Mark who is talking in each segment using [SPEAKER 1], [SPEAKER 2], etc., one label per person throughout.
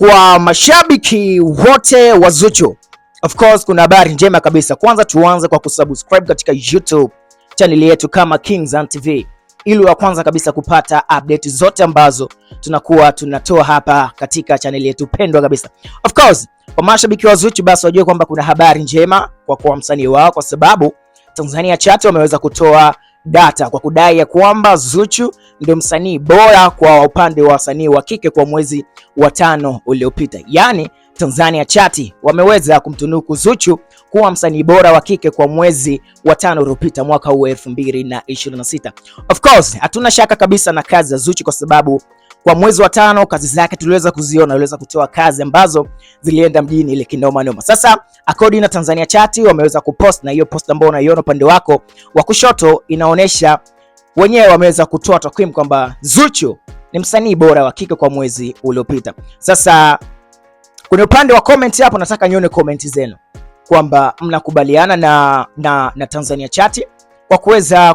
[SPEAKER 1] Kwa mashabiki wote wa Zuchu, of course kuna habari njema kabisa. Kwanza tuanze kwa kusubscribe katika YouTube channel yetu kama King's TV ili wa kwanza kabisa kupata update zote ambazo tunakuwa tunatoa hapa katika channel yetu pendwa kabisa. Of course, kwa mashabiki wa Zuchu basi wajue kwamba kuna habari njema kwa msanii wao, kwa sababu Tanzania Chat wameweza kutoa data kwa kudai ya kwamba Zuchu ndio msanii bora kwa upande wa wasanii wa kike kwa mwezi wa 5 uliopita. Yaani Tanzania Chat wameweza kumtunuku Zuchu kuwa msanii bora wa kike kwa mwezi wa 5 uliopita mwaka huu 2026. Of course, hatuna shaka kabisa na kazi za Zuchu kwa sababu kwa mwezi wa 5 kazi zake tuliweza kuziona, aliweza kutoa kazi ambazo zilienda mjini ile kinoma noma. Sasa according na Tanzania Chat wameweza kupost, na hiyo post ambayo unaiona upande wako wa kushoto inaonyesha wenyewe wameweza kutoa takwimu kwamba Zuchu ni msanii bora wa kike kwa mwezi uliopita. Sasa kwenye upande wa comment hapo, nataka nione comment zenu kwamba mnakubaliana na Tanzania Chat kwa kuweza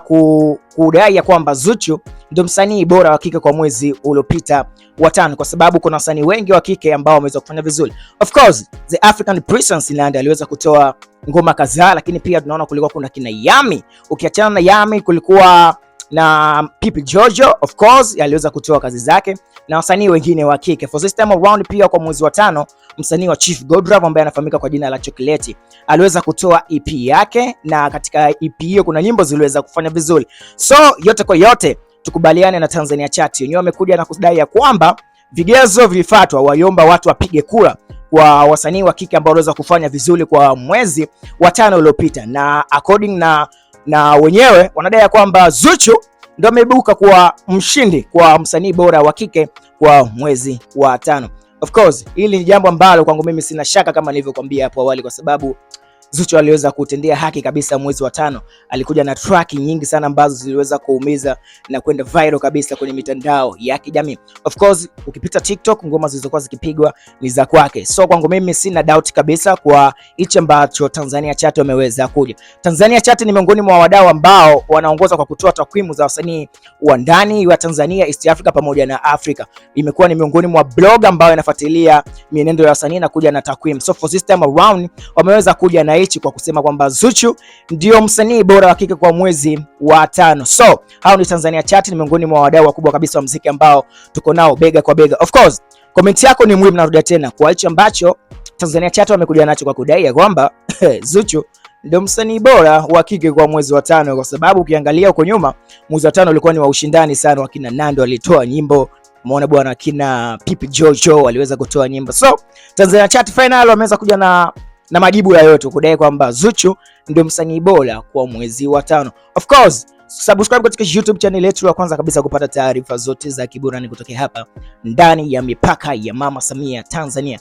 [SPEAKER 1] kudai ya kwamba Zuchu ndio msanii bora wa kike kwa mwezi uliopita wa 5, kwa sababu kuna wasanii wengi wa kike ambao wameweza kufanya vizuri. Of course, The African Princess Nandi aliweza kutoa ngoma kadhaa, lakini pia tunaona kulikuwa kuna kina Yami. Ukiachana na Yami, kulikuwa na Pipi Jojo, of course aliweza kutoa kazi zake na wasanii wengine wa kike. For this time around pia kwa mwezi wa 5, msanii wa Chief Godlove ambaye anafahamika kwa jina la Chocolate aliweza kutoa EP yake, na katika EP hiyo kuna nyimbo ziliweza kufanya vizuri. So yote kwa yote tukubaliane na Tanzania Chat wenyewe wamekuja na kudai ya kwamba vigezo vilifuatwa, waliomba watu wapige kura kwa wasanii wa kike ambao waliweza kufanya vizuri kwa mwezi wa 5 uliopita, na according na wenyewe wanadai ya kwamba Zuchu ndio ameibuka kuwa mshindi kwa msanii bora wa kike kwa mwezi wa 5. Of course, hili ni jambo ambalo kwangu mimi sina shaka kama nilivyokuambia hapo awali, kwa sababu Zuchu aliweza kutendea haki kabisa mwezi wa 5. Alikuja na track nyingi sana ambazo ziliweza kuumiza na kwenda viral kabisa kwenye mitandao ya kijamii. Of course, ukipita TikTok ngoma zilizokuwa zikipigwa ni za kwake. So kwangu mimi sina doubt kabisa kwa hichi ambacho Tanzania Chat wameweza kuja. Tanzania Chat ni miongoni mwa wadau ambao wanaongoza kwa kutoa takwimu za wasanii wa ndani wa Tanzania, East Africa pamoja na Africa. Imekuwa ni miongoni mwa blog ambayo inafuatilia mienendo ya wasanii na kuja na takwimu. So for this time around wameweza kuja na hichi kwa kusema kwamba Zuchu ndio msanii bora wa kike kwa mwezi wa 5. So hao ni Tanzania Chat, ni miongoni mwa wadau wakubwa kabisa wa muziki ambao tuko nao bega kwa bega. Of course, comment yako ni muhimu, narudia tena kwa hicho ambacho Tanzania Chat wamekuja nacho kwa kudai ya kwamba Zuchu ndio msanii bora wa kike kwa mwezi wa 5, kwa sababu ukiangalia huko nyuma mwezi wa 5 ulikuwa ni wa ushindani sana, wakina Nando walitoa nyimbo, umeona bwana, kina Pipi Jojo waliweza kutoa nyimbo. So Tanzania Chat final wameweza kuja na majibu ya yote kudai kwamba Zuchu ndio msanii bora kwa mwezi wa 5. Of course, subscribe katika YouTube channel yetu ya kwanza kabisa kupata taarifa zote za kiburani kutoka hapa ndani ya mipaka ya Mama Samia Tanzania.